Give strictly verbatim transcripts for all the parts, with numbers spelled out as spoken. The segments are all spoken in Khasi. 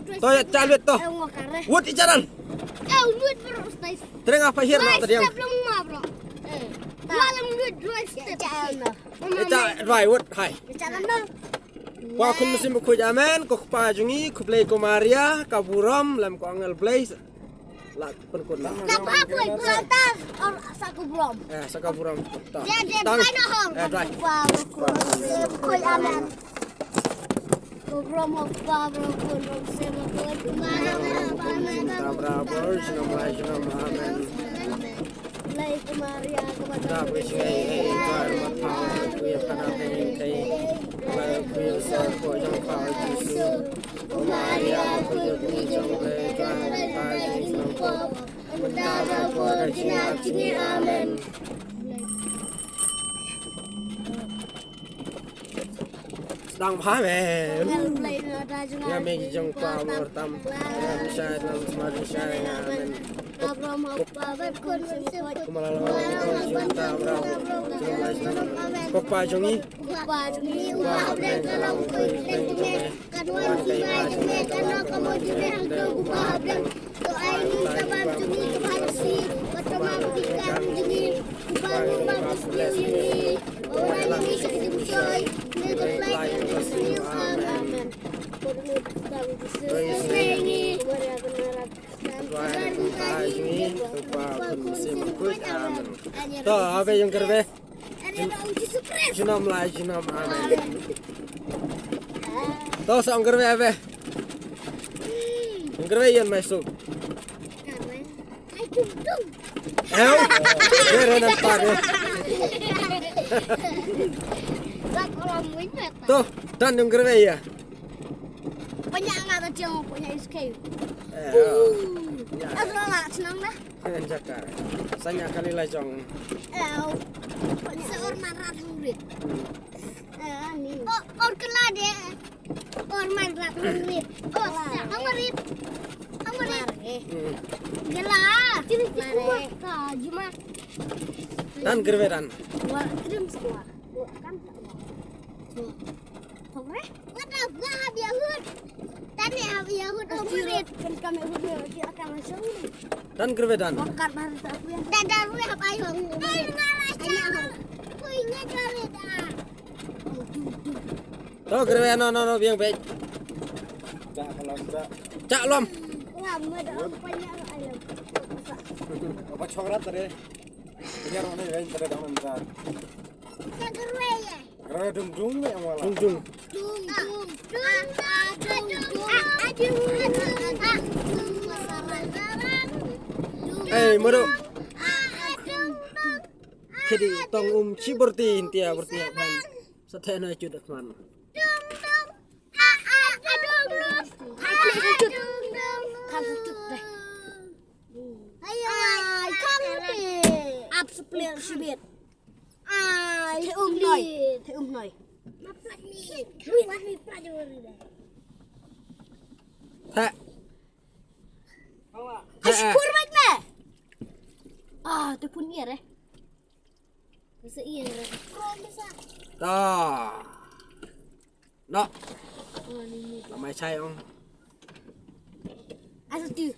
To ïa, ta lut to. Eh, ngok kare. Wut i jalan. Eh, lut bro, step. Tereng apa hir no tadi yang? Step lang ma bro. Eh, ta. Malam lut dua step. Ïa, jalan no. Ita dwai wut hai. Ïa, jalan no. Ko Khun Mynsiem Bakhuid, amen. Ko Kpa jong ngi, ko Blei, ko Maria, ka burom lem ko angel Blei. La pynkut la. Ka ba poi ba ta or sa ka burom. Eh, sa ka burom. Ta. Dia, dia, tang. Pai na hong. Eh, dwai. Ba ko ko amen. Ko burom ho ba bro ko rom se ma ko ma. Ta bra bro, shnong lai shnong, amen. Lai ko Maria ko ba ta. Ta bri shi ai ai ko ma pa ko ya kana pe kai. Lai ko ya sa ko jong pa Jisu. Maria, ko jong le jong le pa jong ko. Uta ba ko jong amen. Sdang bha me. Nga me jong pa mor tam. Nga shai nam sma shai amen. Abraham pa ber kon. Kumala la ta bra. Ko pa jong i. Ko pa jong i. Ko pa jong i. Kan wan ki bai jong me, kan wan ka mo jong me, hangto ku ba ha blang. To ai ni ka bam jong me ka ba ha si, wat ka ma ki kan jong me, ku ba mu ba ku sniew jong me. Ba wan ni me sa ki jong soi, me ka plai ka jong sniew. Amen. Amen. Ko me ka bam jong sniew. Sniew ni. Ko ba ya ka na rap. Ko ba ya ka na rap. Amen. To, ave jong kyrbe. Junom lai junom, amen. To sa ong kyrbe ave. Ong kyrbe ïan mai suk. Ew. Kere nan pa de. To, tan ong kyrbe ïa. Panya nga ta jong panya iskay. Ew. Asla la chnang na. Kan jaka. Sanya kali la jong. Ew. Sa or man rat hungrit. Eh, ni. Oh, or kala de. Or man rat hungrit. Oh, hungrit. Hungrit. Gela. Kiri kuma ka juma. Tan kyrbe tan. Wa krim skwa. Kan. Hungrit. What the fuck, Yahud? Tani Yahud, Yahud, Yahud. Kan kami Yahud, Yahud, akan masuk. Tan kyrbe tan. Makan baru tak aku yang. Dah, dah, aku yang apa yang. Ai, ngala. Ai, ngala. Aku ingat kali dah. To kyrbe no, no, no, biang bej. Cak lom, cak. Cak lom. Lama dah aku banyak ayam. Apa chokrat tadi? Ini orang ni lain tadi dah mentah. Cak kyrbe ya. Kyrbe dung dung ni yang wala. Dung dung. Dung, dung, dung, ah, ah, dung, dung, ah, ah, dung, ah, ah, dung, dung, dung. Eh, moro. Ah, ah, dung, dung. Kedi tong um chi berti intia berti apan. Sa te na chut asman. Dung, dung. Ah, ah, ah, dung, dung. Ah, ah, dung, dung. Kan chut deh. Ayo, kan ni. Ap seplir sibit. Ai, te um noi, te um noi. Ma plat ni. Ui, plat ni, plat ni. Te. Ai, syukur baik me. Ah, te pun ier eh. Bisa ier eh. Ta. No. Oh, ni ni. Amai chai ong. Asa tu.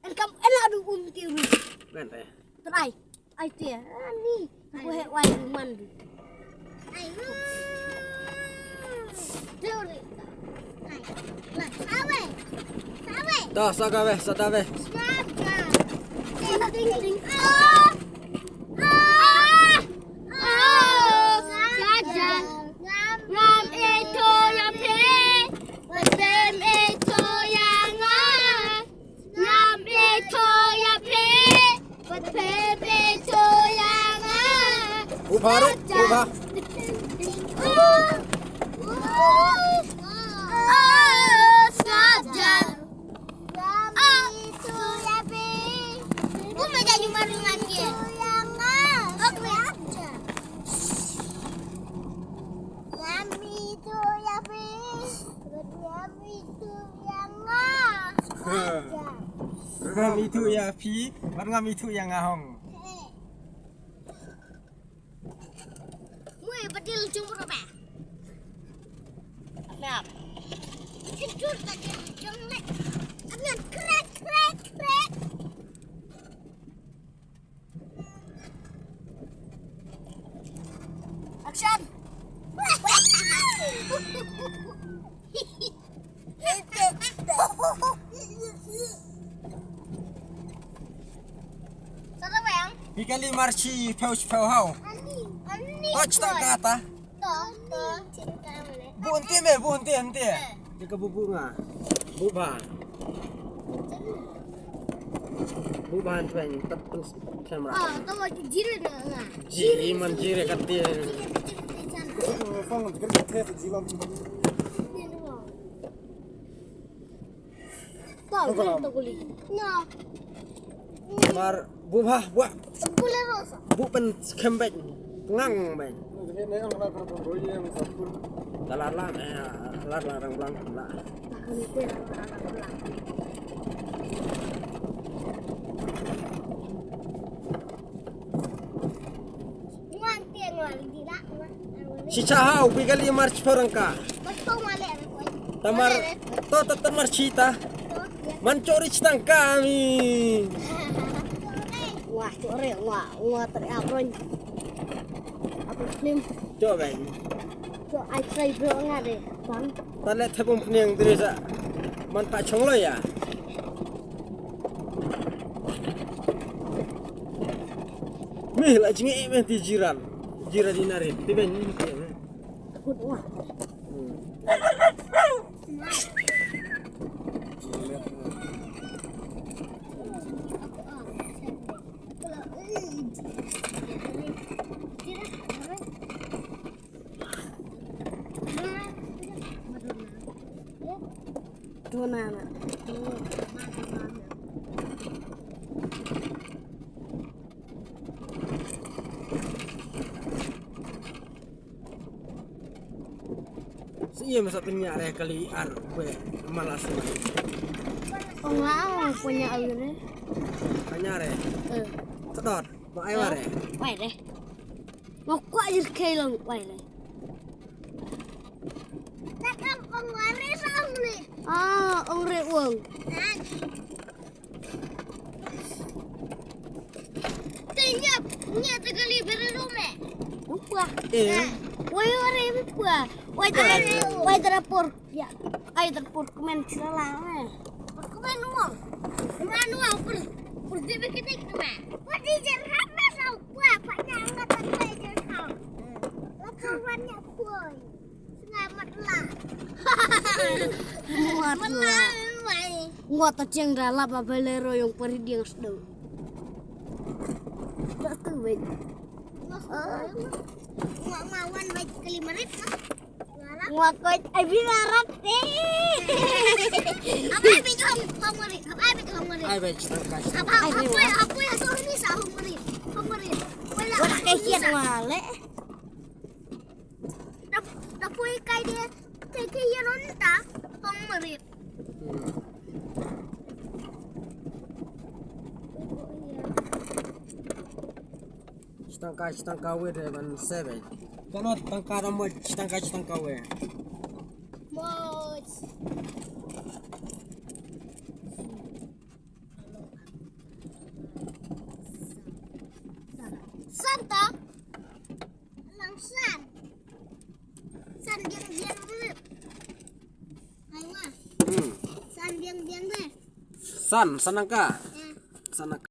En kam, en la du um ti ru. Ben te. Trai. Ai te. Ani. Ko he wai du man du. Ai. Teori. Ai. La, sawe. Sawe. Ta, sa ka we, sa ta we. Sa ta. Ting, ting, ting. Ah. Ah. Ah. Sa ta. Ngam e to ya phi. Wat pem e to ya nga. Ngam e to ya phi. Wat pem e to ya nga. Uba ro, uba. Oh, oh, oh, Snapchat. Ngam e to ya phi. Ngam e to ya nga. Ngam e to ya phi. Ngam e to ya nga. Ngam e to ya phi. Ngam e to ya nga hong. Mui, patil chung pura pa. Nap. Tidur tadi. Jong lek. Amian krek, krek, krek. Action. Sara bang. Bikali marchi phew phew hau. Ani, ani. Och tak kata. To, to. Buh hynte me, buh hynte, hynte. Te ka buh buh nga. Buh ba. Buh ba hynte tat pun camera. Ah, to jire na nga. Jire man jire kate. Phone kan kete jilam. Tau, tau kuli. No. Mar buh bah buh. Bolero sa. Buh pen skhem bek. Ngang bek. Dalar la, eh, lar la rang blang la. Chicha hau, bikali march porangka. Tamar, to, to, to marchi ta. Man chori chitang kami. Wah, chori, wah, wah, teri apron. Apron slim. Cho bang. Cho, I try bro nga de. Bang. Tale thepung pniang diri sa. Man pa chonglo ya. Mih la jingi meh ti jiran. Jiran di nari. Ti ben ni. Good one. Donana. Si iya masa pynïa re kali ar kwe malas. Ong la ong pynïa awire. Pynïa re. Eh. Sedot. Ba ai ware. Wai re. Ngok kwa jir kei long wai re. Takam ong ware sa ong re. Ah, ong re wong. Tenyap, nyap tegali beri rome. Upwa. Eh. Wai ware upwa. Wai tera, wai tera por. Ya. Ai tera por kmen sala. Por kmen wong. Kmen wong por. Por di beketik kmen. Por di jerham sa upwa. Panya ngat tak jerham. Lakawan ya poi. Selamat lah. Muat lah. Muat ta chiang da la ba Bolero yong pari diang sdo. Dak tu wei. Muat mawan wei kali marit. Muat koi ai binarat te. Apa ai bejong pamari? Apa ai bejong pamari? Ai bej tangkas. Apa apa ai apa ai tu ni sa pamari? Pamari. Wala ai kiat wale. Dap-, dapoi kai dia, kai kai ya non ta, pang marit. Chitangka, chitangka we de ban sebe. Kono tangka da mo chitangka, chitangka we. Moj. Santa. Lang san. San biang biang dulu. Aiwa. Hmm. San biang biang deh. San, san nangka. Ya. San nangka.